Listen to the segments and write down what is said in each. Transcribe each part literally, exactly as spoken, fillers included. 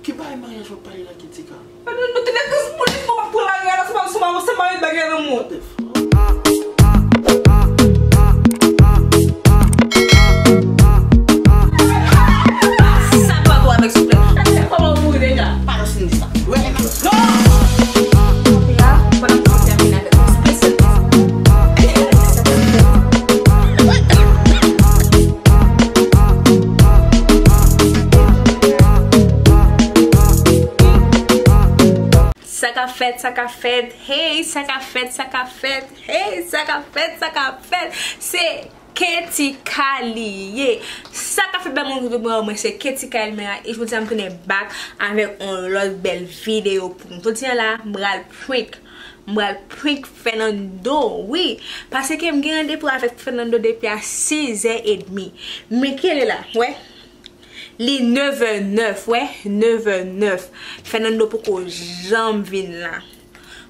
Ki bagay maryaj w ap pale la, Ketika? Fernando, te de kris pou li, mwen pa pran maryaj la, se pa, se pa, se pa yon bagay nan mond. Sa pa bon avèk souple. Kòman ou mouri deja? Pa nan sini sa. Non! Kanpe la, pandan m ap vin avèk yon espesyal. Sa k ap fèt, sa k ap fèt, hey, sa k ap fèt, sa k ap fèt, hey, sa k ap fèt, sa k ap fèt. Se Ketika li ye. Sa k ap fèt bèl moun, mwen se Ketika Elmera e jodi a m tounen back avèk yon lòt bèl videyo pou nou. Jodi a la, m pral prank. M pral prank Fernando, wi. Paske m gen randevou avèk Fernando depi a sizè edmi. Men kilè l la, wè. Li nevè nèf, wè, nevè nèf. Fernando poko janm vin la.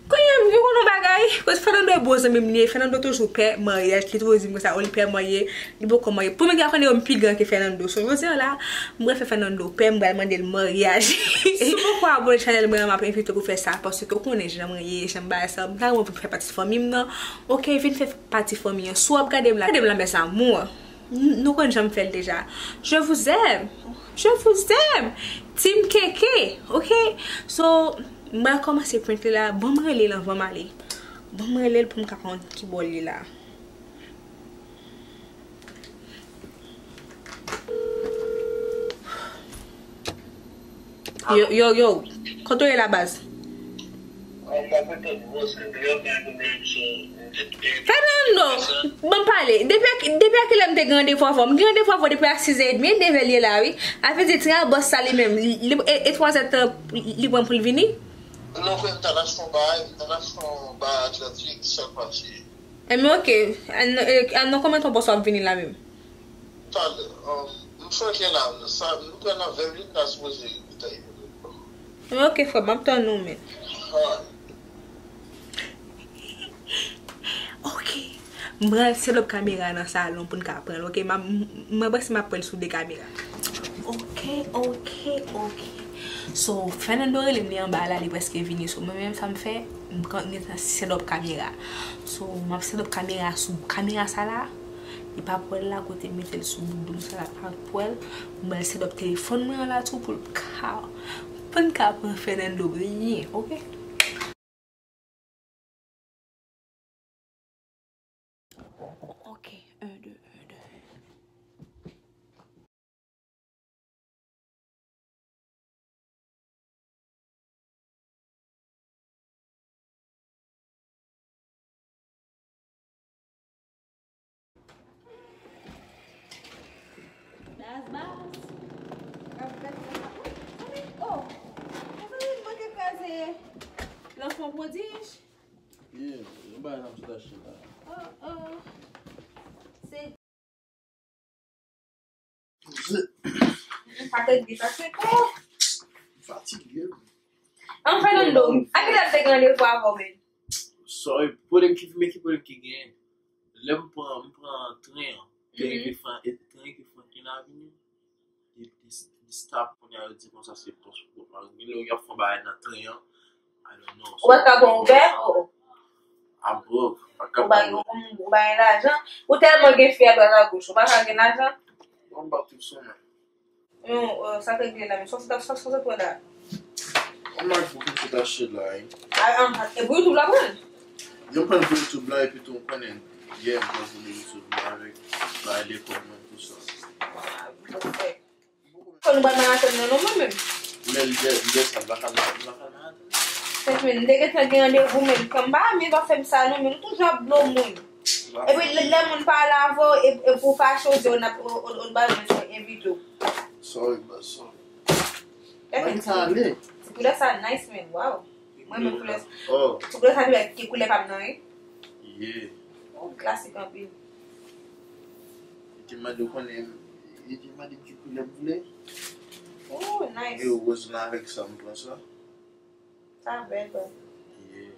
Kounye a, m vin konn yon bagay, koz Fernando e bon zanmi m li ye, Fernando toujou pè maryaj, li toujou di m konsa, o, li pè marye, li poko marye. Premye fwa m konnen yo m pi gran ke Fernando. So, jodi a la, m pral fè Fernando pè, m pral mande l maryaj. Si w poko abone chanèl mwen an, m ap envite w pou fè sa, paske w konnen jan mwen ye, jan m bagay sa, m ta renmen w vin fè pati fanmi m nan. Oke, vin fè pati fanmi an. Si w ap gade m la, gade m la, mes amours. N-, nou konn jan m fè l deja. Je vous aime. Je vous aime. Team Keke. Oke? So, m pral kòmanse prank li la. Ban m rele l anvan m ale. Ban m rele l pou m ka konn ki bò l ye la. Yo, yo, yo. Kote w ye la, baz? Fernando, ban m pale. Depi a, depi a kilè m te gen randevou avè w? M gen randevou avè w depi a sizè edmi, e nevè l ye la, wi. A vle di, ti a bòs sa li menm, li, li, e, e twa zè tan, li pran pou l vini? Non, frè, m t al achte yon bagay, m t al achte yon bagay Atlantik, sa k pase? Enben, oke. An, e, an nan konbyen tan w panse w ap vini la menm? Talè, um, m flanke la, sa, nou pral nan ven minit, la sipoze ta rive. Enben, oke, frè, m ap tann ou, men. Alright. Oke. M pral set up kamera nan salon pou n ka pran l, oke? M ap, m, mwen panse m ap pran l sou de kamera. Oke, oke, oke. So, Fernando rele m, li anba la, li prèske vini. So, mwen menm, sa m fè, m gen tan set up kamera. So, m ap set up kamera sou kamera sa la. Li pa pral la, kote m mete l sou bout do m sa la, pa pral. M pral set up telefòn mwen an la tou pou l ka, pou n ka pran Fernando byen, oke? Ok, un, deux, un, deux. Baz, baz. Ap gade la. Oh, mezanmi, m manke kraze L'Enfant Prodige. Yeah, yon bagay nan tout achte la. Oh, oh. Se Fatige, fatige. Fatige. An Fernando, a kilè m te gen randevou avè w, men? Sorry, pwoblèm ki, men ki pwoblèm ki genyen? Lè m pran, m pran tren an, tren ki Fran-, tren ki Franklin Avenue, li, li, li stop kounye a, yo di konsa se pòs pou mwen. Gen lè y ap fè yon bagay nan tren an, I don't know. Ou pa t ka pran Uber? Oh. I'm broke. Pa ka pran Uber. Ou pa gen lajan. Ou tèlman gen fi a dwat a goch, ou pa ka gen lajan? Bon, m pa tout sou mwen. Non, euh, sa k regle la, men sa, sa, sa, sa, sa pran la. M like pou tout achte la, hein. Ah, ah, e pou YouTube la pran? Yo pran pou YouTube la, epi tou, m konnen, yeah, m pran pou YouTube la avèk bagay lekòl mwen, tout sa. Ah, ok. Fò nou bay maraton nan non mwen menm. Men lè, lè sa, m pa ka, m pa ka maraton. Sèt men, m te gentan gen randevou, men kòm m pa renmen pa fè m sa non, men nou toujou ap blow moun. Epi lè, lè moun pale avè w, e, e pou w fache, w di w n ap, w, w, w ba yo mwen envite w. Sorry, bro, sorry. Mwen sa ale. Ti koulè sa nice, men, wow. Mwen menm koulè. Oh. Ti koulè sa, ki koulè pa m nan, wi. Yeah. Oh, klasik anpil. Li te mande w konnen, li te mande ki koulè m vle. Oh, nice. E woz la avèk sa m pran sa. Sa bèl, bro. Yeah.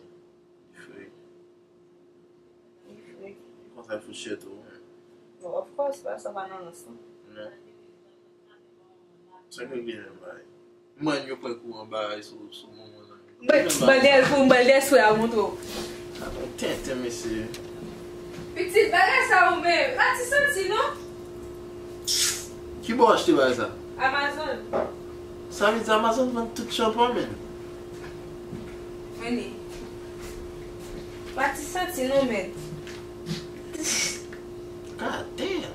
Li fre. Li fre. Konsa fouchèt ou. Non, of course, pa sa pa nan rans, non. Non. Sa k gen menm bagay. Mwen yo pran kou anba sou sou manman nan. Mwen ba l dèyè l pou mwen ba l dèyè sou la montre w. Sa fè tenten mesye. Pitit bagay sa ou menm. Pati santi non. Ki bò w achte bagay sa? Amazon. Sa vle di Amazon vann tout chanpon men. Mwen ni. Pati santi non men. God damn.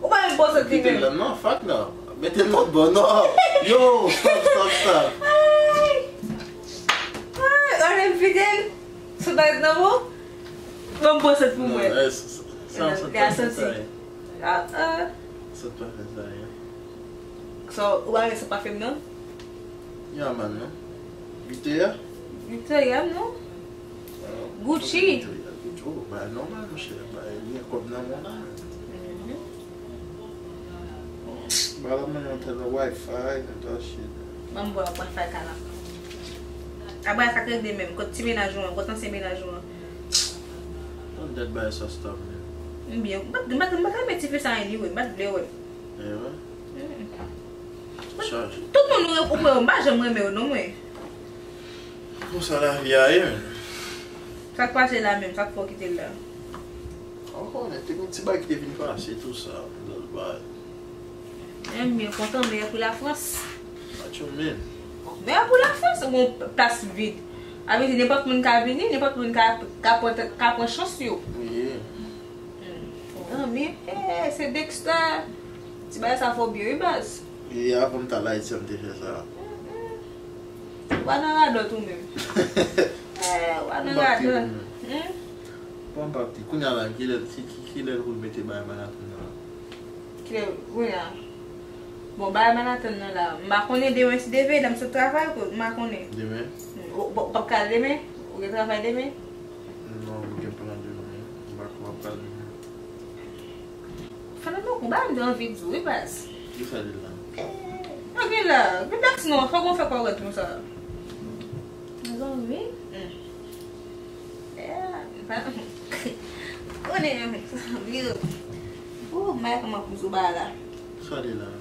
Ou pa menm bò sot li menm. Kite l la non, fuck no. Mete l lòt bò non. Yo, stop, stop, stop. Ay. Ay, ann vide l. Sot pa ret nan bò. Ban m bò sot pou mwen. Sa sot pa fè sa. Ah, ah. Sot pa fè sa. So, ou pa renmen sot pa fè m nan? Ya man non. Victoria? Victoria non. Gucci. Oh, ba nòmal monchè, ba gen kòb nan men w la. Ba la mwen yon tèl wifi, yon tèl shit. Ban m bò wifi kala. Apre sa k regle menm, kot ti mennaj ou an, kot ansyen mennaj ou an. Yon dèt bay sa stop men. M byen, m pa t renmen ti fi sa anyway, m pa t vle wè. Ewa. Tout moun ou ou pa renmen, m pa janm renmen yo non mwen. Konsa lavi a ye men. Sa k pase la menm, sa k fè w kite l la? Ankò men, te gen ti bagay ki te vin pase tou sa, lòt bagay. M byen kontan, meyè pou Lafrans. What you mean? Meyè pou Lafrans, ou gon plas vid. Sa vle di nenpòt moun ka vini, nenpòt moun ka ka pran ka pran chans yo. Wi. Nan men, eh, se Dexter. Ti bagay sa fò byen wi baz. E avan m t al Ayiti an m te fè sa. Ou pa nan radòt ou menm. Eh, ou pa nan radòt. Bon, m pa pti. Kounye a la, kilè, ki, ki, kilè l pou l mete bagay Manhattan nan la? Kilè, kounye a? Bon, bagay Manhattan nan la, m pa konnen demen si Dye vle, lè m sot travay, m pa konnen. Demen? Ou, ou p ap ka al demen? Ou gen travay demen? Non, m gen plan demen. M pa kwè m ap pral demen. Fè nan bon konba, m te anvi di w, wi, baz. Ki sa li la? Eh, ok la, gen daks non, fòk mwen fè kòrèt konsa. Mezanmi. Eh, pa, konnen, mezanmi. Oh, m pa konnen kòman pou m sou ba la. Sa li la?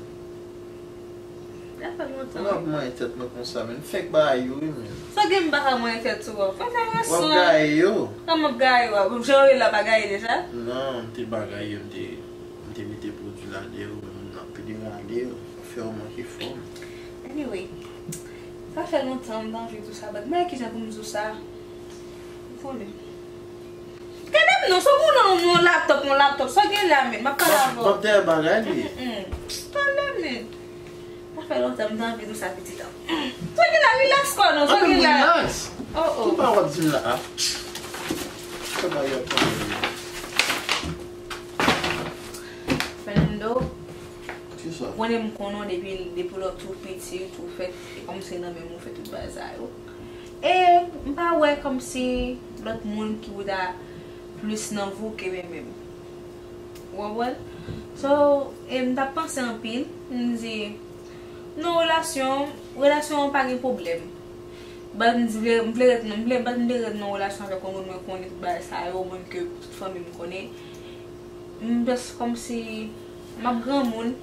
Sa fè lontan. Ou ap manyen tèt mwen konsa, men m fèk bagay yo, wi, men. Sa gen m pa ka manyen tèt sou ou? Fè sa yon son. W ap gaye yo. Kòman m ap gaye yo? Jan w ye la, pa gaye deja? Non, m te pa gaye yo, m te, m te mete pwodui la deyò, men moun nan pede rale yo, fè yo manke fòm. Anyway, sa fè lontan m t anvi di w sa, but mwen kijan pou m di w sa? Ou konnen. Gade m non, sa w konnen yon laptop, yon laptop, sa w gen la, men, m ap pale avè w. M ap dèyè bagay li. Mm, mm. Pale, men. Sa fè lontan m t anvi di w sa, pitit an. Sa w gen la, relax kò w non, sa w gen la. Relax. Oh, oh. Ki pa w ap di m la a? Kòman y ap pale? Fernando. Kisa? Konnen m konnen w depi, depi lè w tou piti, tou fèt, e kòmsi nan menm ou fè tout bagay sa yo. E m pa wè kòmsi lòt moun ki pou ta plis nan vi w ke mwen menm. Ou konprann? So, e m t ap panse anpil, m di, nan relasyon, relasyon an pa gen pwoblèm. But m vle, m vle ret nan, m vle, but m vle ret nan relasyon avèk yon moun mwen konnen tout bagay sa yo, moun ke tout fanmi m konnen. M just kòmsi m ap granmoun.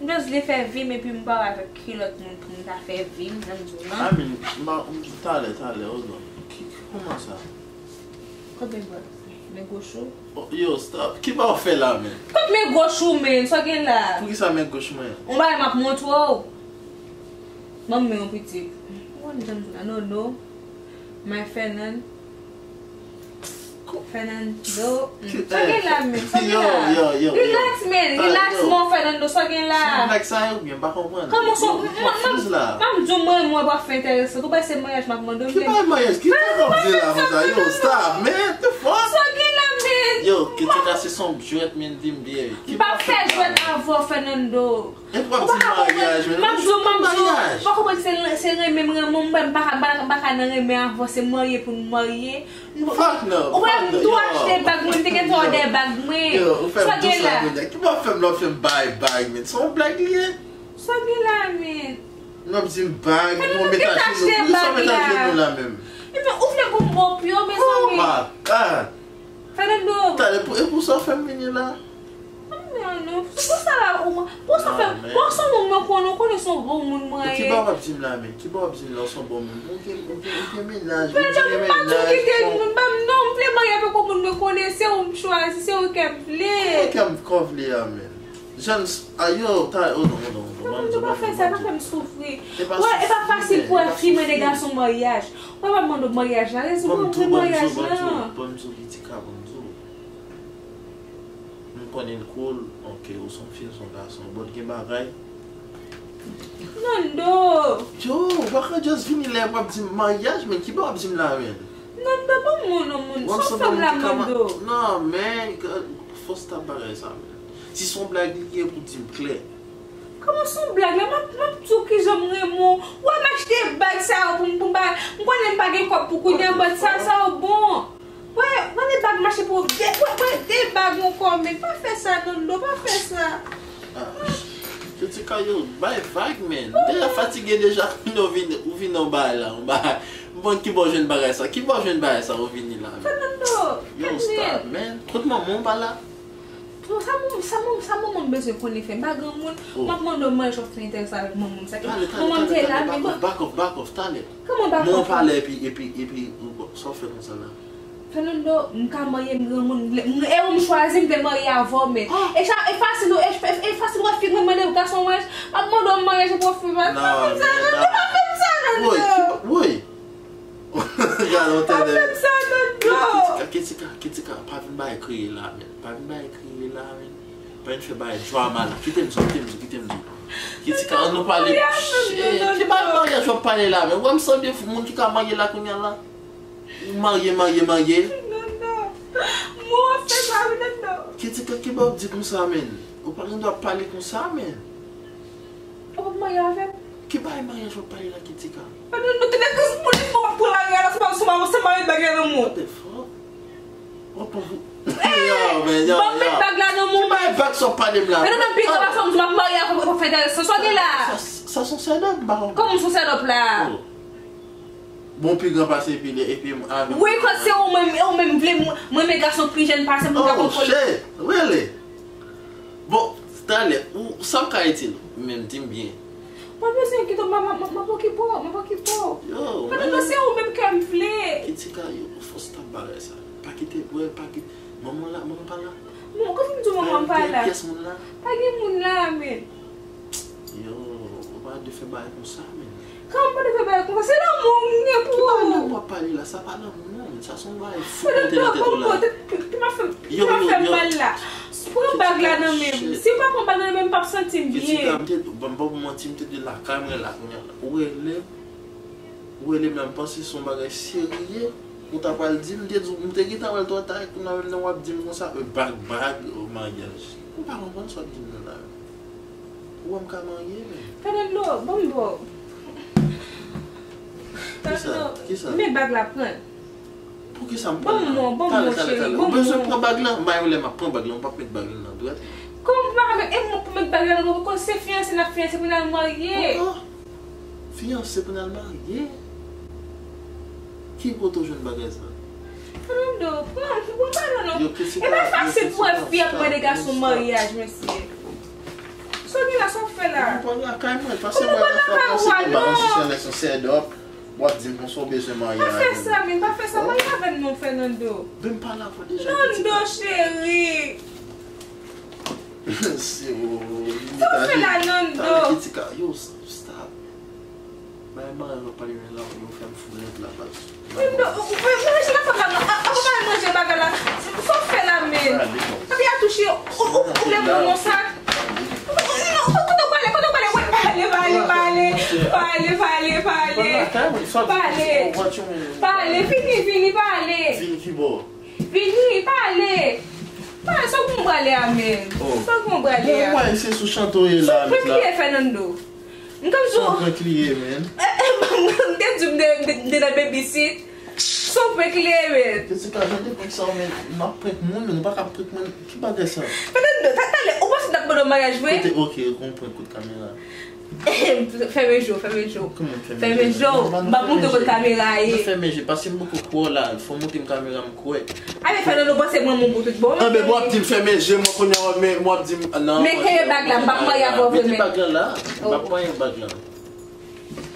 M just vle fè vi m epi m pa wè avèk ki lòt moun pou m ta fè vi m, jan m di w lan. I mean, m a, m, talè, talè, hold on. Ki, ki, kòman sa? Kote m pral? Men goch ou? Oh, yo, stop. Ki ba w fè la, men? Kot men goch ou, men? Sa w gen la? Poukisa men goch mwen? On bagay m ap montre w. Ban m men yon pitit. Ou konn jan m di la, no, no. My Fernand. Fernando. Sa gen la, men? Sa gen la? Yo, yo, yo, yo. Relax, men. Relax, mon Fernando. Sa gen la? Son blag sa yo, byen, m pa konprann. Kòman sa? M, m, m, m ap di w mwen, mwen pa fè enteresan. Ou pa se maryaj m ap mande w. Ki pa maryaj? Ki sa w ap di la konsa? Yo, stop, man. The fuck? Sa gen la, men? Yo, ki te ka se son jwèt, men, di m byen. M pa fè jwèt avè w, Fernando. E w ap di maryaj, men. M ap di w, m ap di w, maryaj. Ou pa konprann se, se renmen m renmen w, m pa ka, m pa ka nan renmen avè w, se marye pou n marye. Fuck no, ou wè m tou achte bag mwen, m te gen twa de bag mwen. Yo, ou fè m dous la kounye a. Ki w ap fè m la, w ap fè m bay bag, men. Se yon blag li ye. Sa gen la, men? N ap di m bag, nou met ajenou. Poukisa w met ajenou la menm? Epi ou vle pou m ba w pye, mezanmi. Oh my God. Fernando. Talè, pou, e pou sa w fè m vini la? Mwen Non, pou sa la, ou, pou sa fè, pou sa moun mwen konnen, ou konnen se yon bon moun mwen ye. Ki ba w ap di m la, men? Ki ba w ap di m la, ou se yon bon moun? Ou gen, ou gen, ou gen mennaj, ou gen mennaj. Non, m vle marye avèk yon moun mwen konnen, se ou m chwazi, se ou kè m vle. Kè m kò vle a, men. Jan, a yo, ta, oh non, oh non, oh non, m ap di w, pa fè sa, pa fè m soufri. E pa fasil pou wè fi mande gason maryaj. Mwen pa mande w maryaj la, rezon mwen vle maryaj la. Ban m di w, ban m di w, Kitika, ban m di w. M konnen l cool, ok, ou se yon fi, l se yon gason, but gen bagay. Nando! Yo, ou pa ka just vini la epi w ap di m maryaj, men ki ba w ap di m la, men? Nando, ban m moun, non, moun. Ou ap sanble yon moun ki ka ma-, non, men, fò stop bagay sa, men. Si se yon blag li ye, pou di m klè. Kòman se yon blag la? M ap, m ap di w kijan m renmen w. Ou wè m achte bag sa yo pou m, pou m ba, m konnen m pa gen kòb pou kounye a, but sa, sa yo bon. Wè, wè de bag mache pou de, wè, wè de bag ankò, men pa fè sa, Nando, pa fè sa. Ah, Kitika, yo, bay vag, men. M deja fatige deja, kounye a w vin, ou vin nan bagay la, yon bagay. M konn ki bò w jwenn bagay sa. Ki bò w jwenn bagay sa, ou vini la, men? Fè Nando, yo, stop, men. Kot manman w pa la? Bon, sa moun, sa moun, sa moun bezwen konnen fè. M pa granmoun, m ap mande w maryaj, w ap fè enterese avèk manman m sa. Manman m te la, men bon. Back off, back off, talè. Kòman back off? Mwen pale epi, epi, epi, sa w fè konsa la? Fernando, m ka marye, m granmoun, m vle, m, e ou m chwazi, m vle marye avè w, men. E sa, e fasil, e, e, e fasil, wè fi mwen mande gason maryaj, m ap mande w maryaj, epi w fè maryaj. Pa fè m sa, Nando, pa fè m sa, Nando. Woy, ki, woy. Gade yon tèt de. Pa fè m sa, Nando. Kitika, Kitika, Kitika, pa vin bay kriye la, men. Pa vin bay kriye la, men. Pa vin fè bay drama la. Kite m di w, kite m di w, kite m di w. Kitika, an nou pale. Ki bay maryaj w ap pale la, men. Ou wè m sanble moun ki ka marye la kounye a la. Ou marye, marye, marye. Nando. Mwen w ap fè sa, wi, Nando. Kitika, ki ba w di konsa, men? Ou pa gen dwa pale konsa, men. Ou p ap marye avè m? Ki bagay maryaj w ap pale la, Kitika? Nando, tande kriz polis mwen ap pran lari a la, se pa, se pa, se pa yon bagay nan mwen. What the fuck? What the fuck? Yo, men, yo, yo. Ban m met bag la nan mwen. Ki bagay bag sa w ap pale m la? Nando, nan pi gran gason m di m ap marye avè w, w ap fè enteresan. Sa w gen la? Sa, sa se yon sèdòp, m pa konprann. Kòman se yon sèdòp la? Bon, pi gran pase epi, epi avè m. Wi, kòm se ou menm, ou menm vle, mwen, mwen renmen gason pi jèn pase m, mwen ka kontwole. Oh, shit, really? Bon, talè, ou, sa w ka itil? Menm, di m byen. Mwen bezwen kite w, m, m, m, m ap okipe w, m ap okipe w. Yo, men. Fè nou se ou menm ke m vle. Kitika, yo, fò stop bagay sa. Pa kite, wè, pa kite. Manman la, manman pa la. Non, kote m di w manman pa la? Pyès moun la. Pa gen moun la, men. Yo, ou pa dwe fè bagay konsa, men. Kòman m pa dwe fè bagay konsa? Se lanmou m gen pou ou. Ki bagay lanmou w ap pale la? Sa pa lanmou, non, men. Sa se yon bagay fou k monte nan tèt ou la. Yo, yo, yo. Pran bag la nan men m. Si w pa pran bag la nan men m, m p ap santi m byen. Kitika, m te, ban m pa pou manti, m te dwe lakay mwen la kounye a la. Ou rele m, ou rele m la, m panse se yon bagay serye. Ou ta pral di m, m te di w, m te gentan wè l twò ta, e kounye a menm nan w ap di m konsa, e bag, bag, o maryaj. M pa konprann sa w ap di m nan la. Ou wè m ka marye, men. Fernando, ban m ba w. Kisa? Kisa? Men bag la pran. Poukisa m pran l la? Ban m, ban m, cheri, ban m. Ou bezwen pran bag la? M bay yon lè m ap pran bag la, m p ap met bag la nan dwèt. Kòman m pa ka met, e mwen pou met bag la nan dwèt? Kòm se fiyanse n ap fiyanse pou n al marye. Oh, oh. Fiyanse pou n al marye? Ki kote w jwenn bagay sa? Fernando, pran, pran bagay la non. E pa fasil pou wè fi ap mande gason maryaj, mesye. Sa w gen la, sa w fè la? Ou pa lakay mwen, pase mwen nan fè pase gen bagay se sèlèk se sèdòp. W ap di m konsa w bezwen marye avè m. Pa fè sa, men, pa fè sa, marye avè m non, Fernando. Ben m pale avè w deja, Kitika. Nando, cheri. Se ou, li metaje. Sa w fè la, Nando? Talè, Kitika, yo, stop. Bay maryaj w ap pale la, yo fè m fou nèt la, baz. Nando, ou, ou, ou, ou, manje nan fanm la, non. A, a, pa manje bagay la. Sa w fè la, men? Papi a touche, ou, ou, ou vle pran yon sa? Non, kote w prale, kote w prale? Pale, pale, pale, pale, pale, pale. Pale, pale, vini, vini, pale. Vini ki bò? Vini, pale. Pale, sa w gen w prale a menm? Sa w gen w prale a? Bon, mwen, se sou chante w ye la, met la. Sou prank li ye, Fernando. M konn di w. Sou prank li ye, men. M te di w m te, m te, m te nan babysit. Sou prank li ye, men. Jessica, jan de prank sa w, men, m ap prank moun, men ou pa ka prank mwen. Ki bagay sa? Fernando, ta, talè, ou panse m t ap mande w maryaj vre? Kote, ok, ou konn prank kote kamera. Fèmen je w, fèmen je w. Fèmen je w. M ap montre w kot kamera a ye. Fèmen je, paske m poko kwè w la. Fò w montre m kamera m kwè. Ale, Fernando, panse mwen moun pou tout bon. Anben, bon, w ap di m fèmen je, mwen kounye a, men w ap di m, non. Men kenbe bag la, m p ap marye avè w vre, men. Mete bag la la. M p ap pran bag la.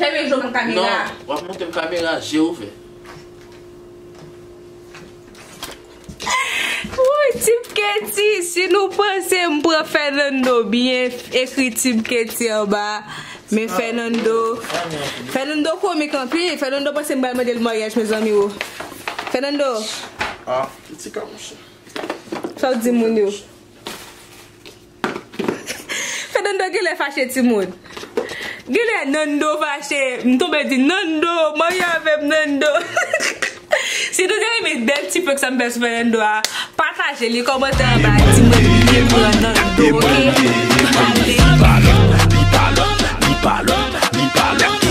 Fèmen je w pou kamera. Non, w ap montre m kamera, je ouvè. Woy, Tip Keti, si nou panse m pran Fernando byen, ekri Tip Keti anba. Men Fernando, Fernando komik anpil. Fernando panse m pral mande l maryaj, mezanmi, o. Fernando. Ah, piti ka, monchè. Sa w di moun yo? Fernando genlè fache, timoun. Genlè Nando fache. M tonbe di, Nando, marye avè m, Nando. Si nou te renmen bèl ti prank sa m fè sou Fernando a, pataje li, kòmante anba, di mwen li pran Nando, oke? Li pa lòt, li pa lòt, li pa lòt, li pa lòt.